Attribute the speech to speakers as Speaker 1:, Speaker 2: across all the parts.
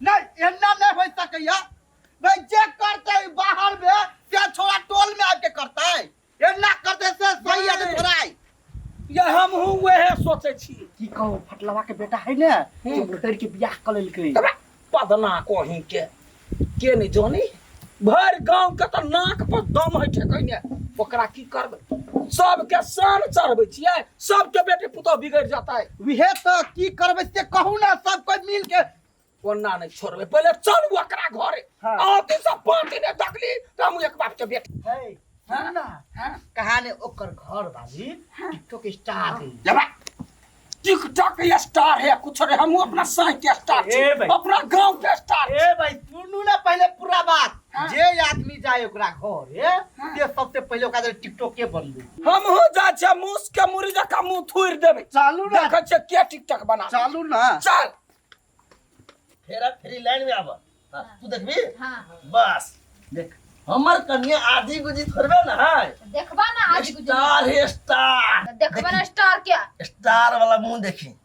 Speaker 1: नहीं एना नहीं हो सकैया भाई। जे करते बाहर में से छोड़ा टोल में आके करते, एना करते से सही है थोड़ा।
Speaker 2: ये हम हूँ वह सोचे छी।
Speaker 1: की कहू, फटलवा के बेटा है ने से उतर के बियाह कर लेलकै।
Speaker 2: तबे पदना कहीं के नहीं जानी, भरि गांव के तऽ नाक पर दम है ठेकैने। ओकरा की करबै? सबके सान चढ़बै छियै, सबके बेटी पुतोह बिगड़ि जेतै।
Speaker 1: उहे तऽ की करबै से कहू ना, सब कोई मिल के।
Speaker 2: कोना नहीं छोड़बै, पहिले चलू ओकरा घरे।
Speaker 1: हाँ।
Speaker 2: आती सब पाँति ने देखली तऽ हम एक बाप के बेटी।
Speaker 1: है सुन ना, कहा ने ओकर घर वाली टिकटॉक स्टार है।
Speaker 2: जबा टिकटॉक स्टार है कुछ रे, हमहूँ अपना साई के स्टार छी,
Speaker 1: ए भाई।
Speaker 2: अपना गांव के स्टार छी।
Speaker 1: ए भाई सुनू ना पहले पूरा बात।
Speaker 2: हाँ।
Speaker 1: जे आदमी जाए ओकरा घर से सबसे पहले ओकरा टिकटॉक के बनबू।
Speaker 2: हमहूँ जाइ छियै, मूस के मुरी जकाँ मुँह थुरि देबै।
Speaker 1: चालू ना।
Speaker 2: देखै छियै के टिकटॉक बना।
Speaker 1: चालू ना।
Speaker 2: चल।
Speaker 3: फेरा फेरी लाइन में आब। हाँ, तू देखबी।
Speaker 4: हाँ।
Speaker 3: बस देख, हमर कन्या आधी गुजी थोड़बे ना है।
Speaker 4: देखबा ना आज गुजी।
Speaker 3: स्टार है स्टार।
Speaker 4: देखबा ना स्टार क्या।
Speaker 3: स्टार वाला मुंह देखी।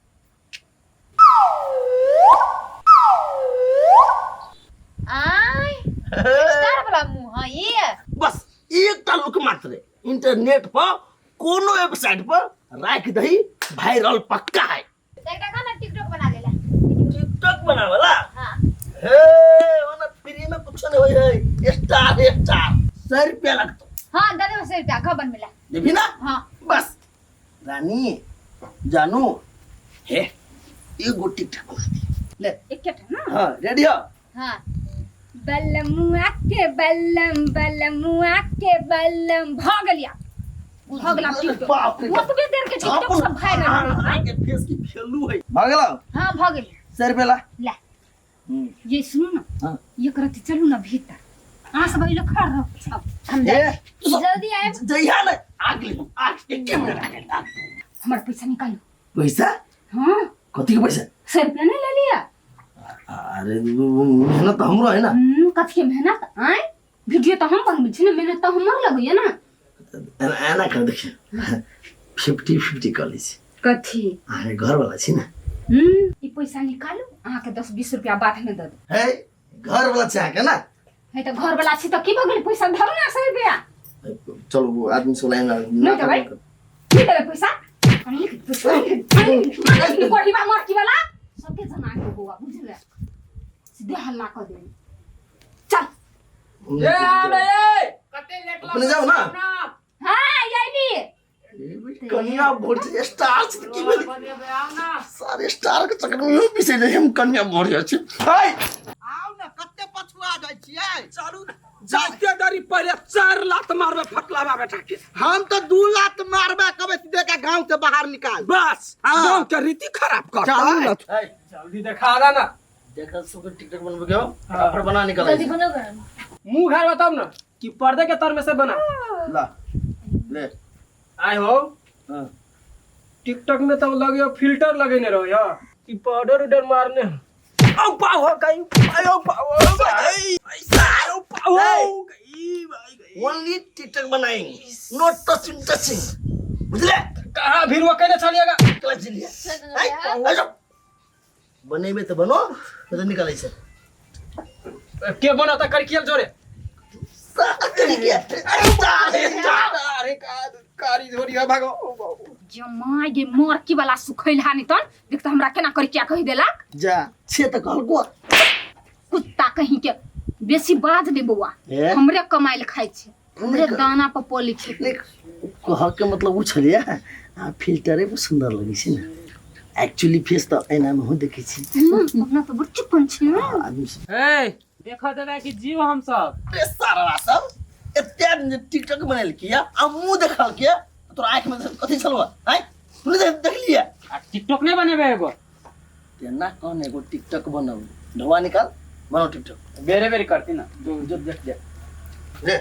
Speaker 4: आय स्टार वाला मुंह है ये।
Speaker 3: बस एकटा लुक मात्र इंटरनेट पर कोनो वेबसाइट पर राख दही, वायरल पक्का है।
Speaker 4: एकटा का ना टिकटॉक बना लेला।
Speaker 3: टिकटॉक बनावला?
Speaker 4: हाँ।
Speaker 3: हे ओना फ्री में कुछ नहीं होय है। स्टार है स्टार, 100 रुपया लगतो।
Speaker 4: हाँ दे दे 100 रुपया, खा बन मिला।
Speaker 3: देबी ना?
Speaker 4: हाँ।
Speaker 3: बस रानी जानू हे एगो टिकटॉक बना दे ले।
Speaker 4: एक ना।
Speaker 3: हाँ रेडी हो?
Speaker 4: हाँ। बलमुआ के बलम, बलमुआ के बलम भ गेलिया, भ गेला टिकटॉक।
Speaker 3: बाप रे।
Speaker 4: ओतबे देर के टिकटॉक सब वायरल हो गइल।
Speaker 3: के फेस की फेलू है। भ गेलो?
Speaker 4: हाँ भ गेल।
Speaker 3: 100 रुपया ला।
Speaker 4: ला। ये सुनू ना।
Speaker 3: हाँ।
Speaker 4: ये करते चलू ना भीतर, अहाँ सब अइलो खड़ रहो, अब हम
Speaker 3: ए,
Speaker 4: जाए।
Speaker 3: तू सब-
Speaker 4: जल्दी आएब।
Speaker 3: जइहा ने आग ले, आग एक मिनट आग ले, आग।
Speaker 4: हमर पैसा निकालू।
Speaker 3: पैसा?
Speaker 4: हाँ।
Speaker 3: कथी के पैसा?
Speaker 4: 100 रुपया नहीं ले लिया?
Speaker 3: अरे मेहनत तो हमरो है ना।
Speaker 4: कथी के मेहनत? आय वीडियो तो हम बनबै छी ना, मेहनत तो हमर लगैया ना।
Speaker 3: एना एना कर देखिए, 50-50 कर लै छी।
Speaker 4: कथी?
Speaker 3: अरे घर वाला छी ना।
Speaker 4: ई पैसा निकालू, अहाँके 10-20 रुपया बाद में दऽ देब।
Speaker 3: है घर वाला छै अहाँके ना।
Speaker 4: है तऽ घर वाला छी तऽ की भऽ गेल, पैसा धरू ना 100 रुपया।
Speaker 3: चलू वो आदमी सब लाइन
Speaker 4: नहीं देबै, नहीं देबै पैसा। अरे कोढ़ीबा मरकी वाला सबके जना के बौआ बुझले, सीधे हल्ला कऽ देबै। चल।
Speaker 3: ए
Speaker 2: ए
Speaker 5: कते लेट
Speaker 3: अपने जाओ ना।
Speaker 4: हाँ यही।
Speaker 3: कन्या भोट स्टार से की भेल सारे स्टार के चक्कर में यूं पीछे रहे हम। कन्या भोट छी हाय।
Speaker 1: आउ ने, कते पछुआ जाइ छियै।
Speaker 2: चलू ना, जाते डरी पहिले 4 लात मारबै फटलावा बेटा के।
Speaker 1: हम तो 2 लात मारबे कबे, सीधे का गांव से बाहर निकाल।
Speaker 2: बस।
Speaker 1: हाँ।
Speaker 2: गांव के रीति खराब कर।
Speaker 1: चलू ना।
Speaker 5: जल्दी देखा रहा ना।
Speaker 3: देखा सब टिकट बनबे के हो, फटाफट बना निकल।
Speaker 4: जल्दी बनो गरम
Speaker 5: मुंह घर बताओ ना कि पर्दे के तर में से बना।
Speaker 3: ला ले।
Speaker 5: आए हो।
Speaker 3: हाँ।
Speaker 5: टिकटॉक में तो लगे फिल्टर लगेने रहो यार कि पाउडर उडर मारने।
Speaker 2: औ पाव हो गई, आयो पाव हो गई, आयो पाव हो गई भाई गई।
Speaker 3: ओनली टिकटॉक बनाएंगे, नो टचिंग टचिंग, बुझले?
Speaker 5: कहाँ भीड़ वो कहने चलिएगा।
Speaker 3: निकल चलिए। आइ बनेबे तऽ बनो, नहीं तो निकलै छै।
Speaker 5: के बनाता करकियल जोरे?
Speaker 2: अरे कारी झोरी है, भागो।
Speaker 4: जमा ये मरकी वाला सुखैल हानि तन देख त हमरा केना करी क्या कहि देलक।
Speaker 3: जा छे तऽ कहलको।
Speaker 4: कुत्ता कहीं के, बेसी बाज दे बौआ।
Speaker 3: ए?
Speaker 4: हमरे कमाइल खाइ छै, हमरे दाना पर पोली छै।
Speaker 3: नहीं, कह के मतलब उ छलिए आ फिल्टरे पर सुंदर लगै छै ने, एक्चुअली फेस तऽ एना मे हो देखै छी।
Speaker 4: अपना तऽ बड़ चिकन छै ने।
Speaker 3: आदमी सब
Speaker 5: ए
Speaker 6: देखो देबै कि जीव हम सब।
Speaker 3: अरे सारा सब एते आदमी जे टिकटॉक बनेलकी आ मुंह देखलकी, तोरा आँखि में कथी छलौ आँय? तू नहि देखलिए?
Speaker 6: आ टिकटॉक नहीं बनेबे एगो?
Speaker 3: तेना कौन एगो टिकटॉक बनाऊ, ढोआ निकाल बनाओ टिकटॉक।
Speaker 6: बेरे बेरे करती ना जो जो देख दे
Speaker 3: रे।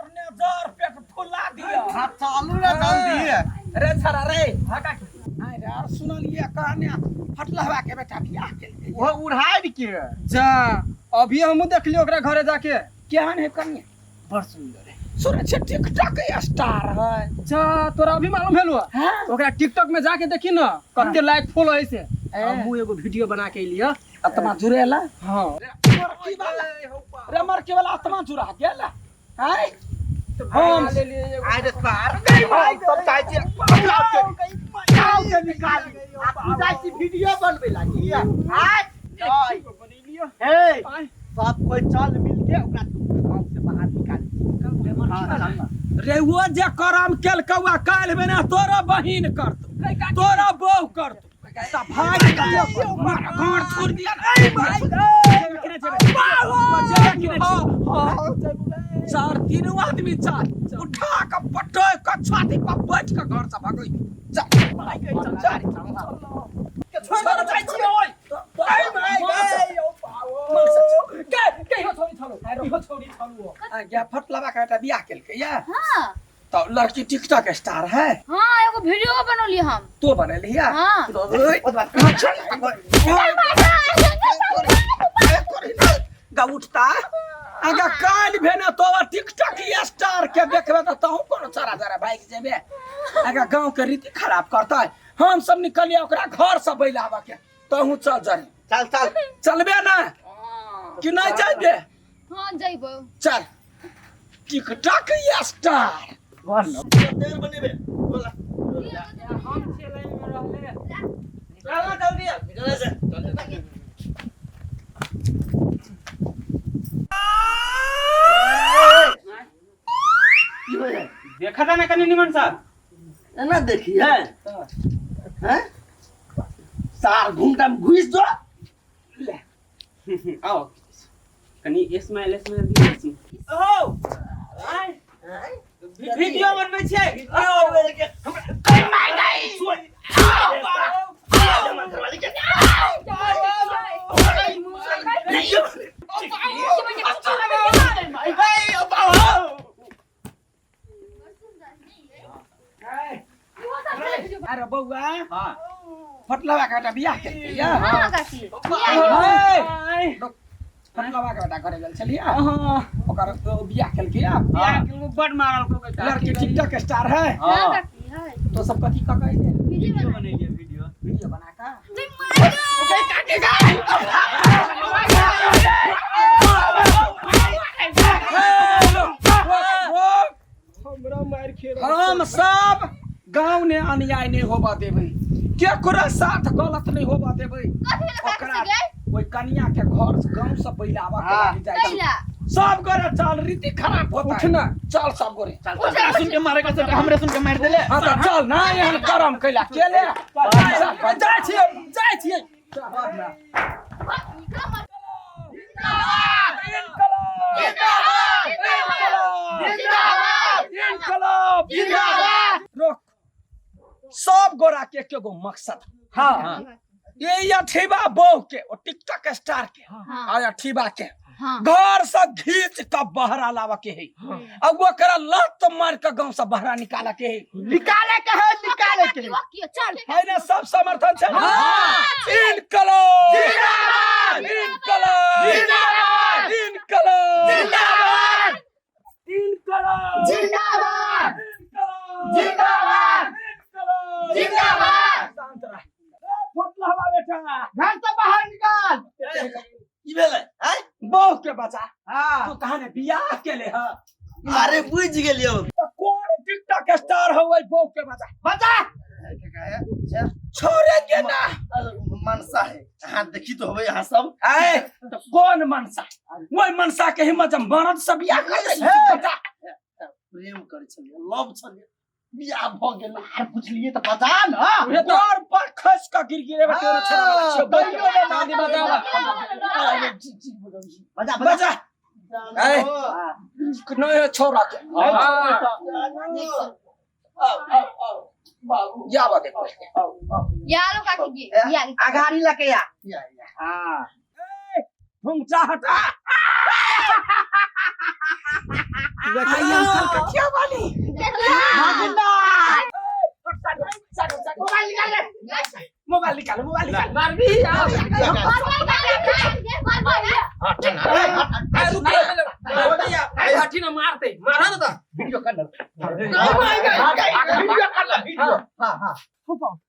Speaker 2: ने जर पेट फुला दिया।
Speaker 1: हाँ चालू ना जल्दी।
Speaker 2: रे छरा रे भागा के आय रे, और सुनलिए कहने फटलहवा के बेटा बियाह केलकै।
Speaker 1: वो उड़ाइ के।
Speaker 5: जा अभी हमहू देख लियो ओकरा घरे जाके।
Speaker 2: केहन है कन्या?
Speaker 5: बड़ सुंदर है।
Speaker 2: सुनै छियै टिकटॉक स्टार है।
Speaker 5: जा तोरा अभी मालूम भेलो?
Speaker 2: हाँ।
Speaker 5: ओकरा टिकटॉक में जाके देखी ना कते लाइक फॉलो है से।
Speaker 2: ए।
Speaker 5: हमहू एगो वीडियो बना के अइली।
Speaker 2: आत्मा जुड़ेला।
Speaker 5: हाँ।
Speaker 2: मरकी वाला रे, मरकी वाला आत्मा जुड़ा गेल आय। हम
Speaker 1: आरे सार हम सब चाहै छियै गाँव के निकाली आ तू जाइ छी वीडियो बनबै लागी। आय हे, सब कोई चल मिल के ओकरा गाँव से बाहर निकाली।
Speaker 2: रे वो जे करम केलकौ आ काल्हि बेना तोरो बहिन करतौ, तोरो बहू करतौ, त भाग घर छोड़ दिया। चार तीनू आदमी चल, उठा के पटक के छाती पर बैठ के घर से भगै। चल चल
Speaker 5: छोड़ जाइ छी ओइ।
Speaker 2: फटलवा के बेटा बियाह केलकै या?
Speaker 4: हाँ।
Speaker 2: तो लड़की टिकटॉक स्टार है।
Speaker 4: हाँ, एगो वीडियो बनौली हम।
Speaker 2: तो बनेली या?
Speaker 4: हाँ।
Speaker 2: गा उठता अगर काल भेने तो टिकटॉक स्टार के देखबे त तहु कोनो चरा जरा भागि जेबे। अगर गांव के रीति खराब करता है, हम सब निकलिए ओकरा घर से बैलाबऽ के, तहु चल जरी।
Speaker 1: चल चल।
Speaker 2: चलबे ना कि नहीं जाबे?
Speaker 4: हाँ जइबो।
Speaker 2: चल टिकटॉक स्टार
Speaker 3: तेल बनेबे बोला।
Speaker 6: हम छियै लाइन में रहले।
Speaker 3: चल जल्दी निकले से। की होय है?
Speaker 6: देखा था ना कनी निमन सा।
Speaker 3: ना देखी है हैं सार घूमटा में घुस जो।
Speaker 6: ले आओ कनी स्माइल स्माइल दियो। ओ आय वीडियो बनबै छियै।
Speaker 2: अरे बौआ,
Speaker 6: हाँ।
Speaker 2: फटलवा के बेटा बियाह केलकै या?
Speaker 4: हाँ काकी।
Speaker 2: फटलवा के बेटा घरे गेल छलियै, ओकर बियाह केलकै या?
Speaker 6: बड मारल को।
Speaker 2: लड़की टिकटॉक स्टार है।
Speaker 4: हाँ काकी है।
Speaker 2: तो सब कथी कह के
Speaker 4: वीडियो
Speaker 6: वीडियो
Speaker 4: बना।
Speaker 6: बनेलियै वीडियो।
Speaker 2: वीडियो बना का
Speaker 5: हमरा मार खेल।
Speaker 2: हम सब गांव ने अन्याय नहीं होबा देबै, केकरो साथ गलत नहीं होबा देबै।
Speaker 4: कथी भेल काकी
Speaker 2: ओकरा
Speaker 4: से गे?
Speaker 2: ओइ कनिया के घर से गांव से बैलावा के लागी जाइ छै।
Speaker 4: कैला?
Speaker 2: सब गोरे चल, रीति खराब होता है।
Speaker 5: उठना।
Speaker 2: चल सब गोरे।
Speaker 3: सुन के मारे का हमरे सुन के मार देले।
Speaker 2: हाँ तो चल ना, एहन करम कैला के ले।
Speaker 5: जाइ छियै जाइ छियै।
Speaker 2: इनकलाब जिंदाबाद। रोक, सब गोरा के एके गो मकसद।
Speaker 5: हाँ।
Speaker 2: ये अठीबा बहू के ओ टिकटॉक स्टार के
Speaker 4: हाँ।
Speaker 2: आ अठीबा के
Speaker 4: हाँ।
Speaker 2: घर से घींच के बहरा लावा के है, आ ओकरा लत मार के गांव से बहरा निकाला के है।
Speaker 1: निकाले के है, निकाले के है।
Speaker 4: चल
Speaker 2: है ना, सब समर्थन छै। इनकलाब जिंदाबाद, इनकलाब जिंदाबाद, इनकलाब जिंदाबाद, इनकलाब
Speaker 1: जिंदाबाद,
Speaker 2: इनकलाब
Speaker 1: जिंदाबाद,
Speaker 2: इनकलाब
Speaker 1: जिंदाबाद।
Speaker 2: शांत रह ए फटलहवा बेटा,
Speaker 1: घर से बाहर निकाल।
Speaker 3: की भेलै आय?
Speaker 2: बहू के बचा।
Speaker 1: हाँ।
Speaker 2: तू कहा ने बियाह के ले ह?
Speaker 3: अरे बुझ गेलियौ।
Speaker 2: तो कौन टिकटॉक स्टार हो वही बहू के बचा?
Speaker 1: बचा।
Speaker 2: छोड़ेंगे ना।
Speaker 3: मनसा है अहाँ देखी तो होबै अहाँ सब।
Speaker 2: आए तो कौन मनसा? वही मनसा के हिम्मत जब मर्द सब बियाह कर दे। बचा।
Speaker 3: प्रेम करै छलियै, लव छलियै, बियाह भऽ गेल।
Speaker 1: आर पुछलिए तो बता ना।
Speaker 2: गोर पर खस के गिर गिरे बटे
Speaker 1: हाँ,
Speaker 2: छोड़ा वाला छियो।
Speaker 1: तैयो ना
Speaker 6: शादी बतावा।
Speaker 3: अरे, ठीक ठीक बुझल छी।
Speaker 1: बजा बजा।
Speaker 2: बचा। आए नहीं छोड़ा के।
Speaker 3: बाबू
Speaker 2: या बा देखो।
Speaker 4: यारो काकी गे या
Speaker 1: अघारी लके या।
Speaker 3: या, या।
Speaker 1: हाँ।
Speaker 2: घुंघटा हटा। आई अंकल कथिया वाली।
Speaker 1: मोबाइल निकाल ले।
Speaker 2: मोबाइल निकालो, मोबाइल निकालो।
Speaker 6: मारबी
Speaker 2: ए, रुक रे।
Speaker 6: हटी ना मारते मारा ना
Speaker 2: वीडियो कर ले।
Speaker 1: वीडियो कर ले, वीडियो। हाँ हाँ।
Speaker 5: हो बाप,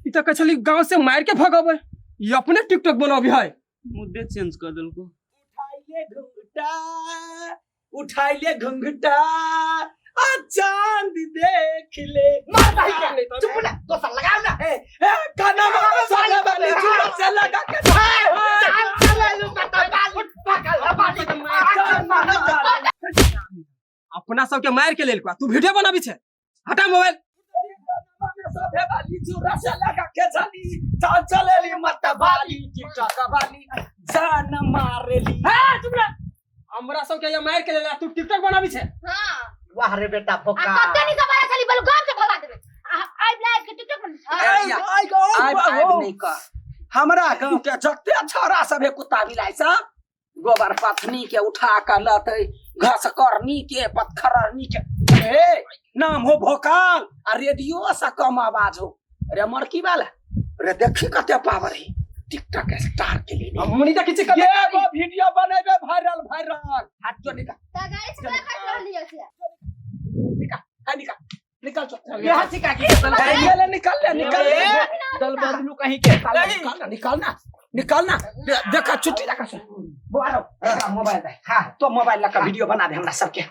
Speaker 5: ई त कहै छली गांव से मार के भगाबै, ई अपने टिकटॉक बनाबी है।
Speaker 6: मुद्दे चेंज कर देलको।
Speaker 2: उठाइले घुंघटा, उठाइले घुंघटा, आ चांद देख ले।
Speaker 1: मार भाई के चुप ना, दोसर लगाओ ना।
Speaker 2: ए ए खाना साले वाली चूड़ा से लगा के
Speaker 1: चाल चले लू कत बाली पकड़ बाली।
Speaker 5: अपना सबके मार के लेल तू वीडियो बनाबी छे। हटा मोबाइल।
Speaker 2: सभे वाली चूड़ा से लगा के चली चाल चलेली मत बाली टिकटॉक वाली जान मारेली।
Speaker 5: ए चुप रह। हमरा सबके ये मार के लेल तू टिकटॉक बनाबी छे।
Speaker 4: हां
Speaker 1: वाह रे बेटा
Speaker 4: आ
Speaker 1: भोका।
Speaker 4: कते नहीं सवारा छली बलु गाम से भगा देबे। आ आइ लाइव के टिकटॉक बन।
Speaker 2: आइब आइब नहीं कर। हमरा गांव के जते छौड़ा सब है कुत्ता बिलाइ सब गोबर पथनी के उठा के लतै, घस करनी के पत्थरनी के। ए नाम हो भोकाल आ रेडियो से कम आवाज हो। अरे मरकी वाला अरे देखी कते पावर है टिकटॉक स्टार के लिए।
Speaker 5: मुनि किछि
Speaker 2: ये वो वीडियो बनेबे वायरल वायरल। हाथ जो निकाल
Speaker 4: त गाड़ी से काट रहली है।
Speaker 2: निकाल है निकाल निकाल चल।
Speaker 6: यहाँ सिखा के
Speaker 2: ये ले निकाल ले निकाल ले।
Speaker 6: दल बदलू कहीं के।
Speaker 2: निकालना निकालना निकालना। देखा छुट्टी लगा से बोलो मोबाइल दे। हां तो मोबाइल लगा वीडियो बना दे हमरा सबके।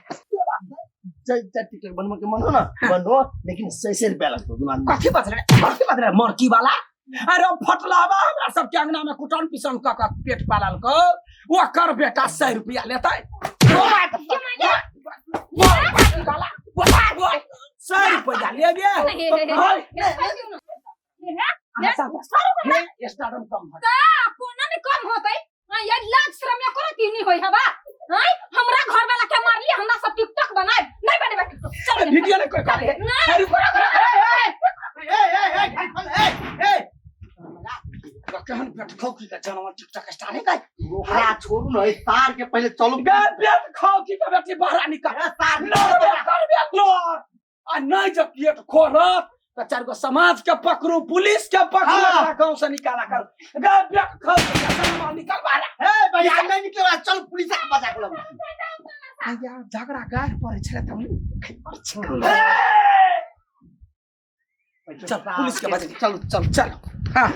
Speaker 3: चल चल टिकटॉक बनबो के मन हो ना बनो, लेकिन 100 रुपया लगतो दुनू आदमी।
Speaker 2: कथी बज रे, कथी बज रे मरकी वाला? अरे फटलावा हमरा सबके अंगना में कुटन पिसन क क पेट पालल को ओकर बेटा 100 रुपया लेतै। 100 रुपया लेबे। स्टार्टम कम हो
Speaker 4: कोना में कम होतै। हां यार लाज शरम या कोनो तीन नहीं होई हवा। हां हमरा घर वाला के मारली, हमरा सब टिकटॉक बनाए नहीं बनेबा टिकटॉक। चल
Speaker 2: वीडियो नहीं कोई करे। अरे रुको रुको
Speaker 1: ए ए ए ए ए
Speaker 2: केहन पेट खोकी के जानवर टिकटॉक स्टार है काय।
Speaker 1: ओकरा छोड़ू न, ए तार के पहले चलू।
Speaker 2: गे पेट खोकी के बेटी बाहर निकाल।
Speaker 1: तार
Speaker 2: लड़बे करबे लड़ आ नहीं जब पेट खोलत त चार गो समाज के पकड़ू, पुलिस के पकड़ू,
Speaker 1: हाँ।
Speaker 2: गांव से निकाला कर। गे पेट खोकी के जानवर निकल बाहर।
Speaker 1: ए भैया नहीं निकले, चल पुलिस के बजा के लाऊ।
Speaker 2: आया झगड़ा गार पड़े छले त चल पुलिस के बजा।
Speaker 1: चल
Speaker 2: चल चल। हां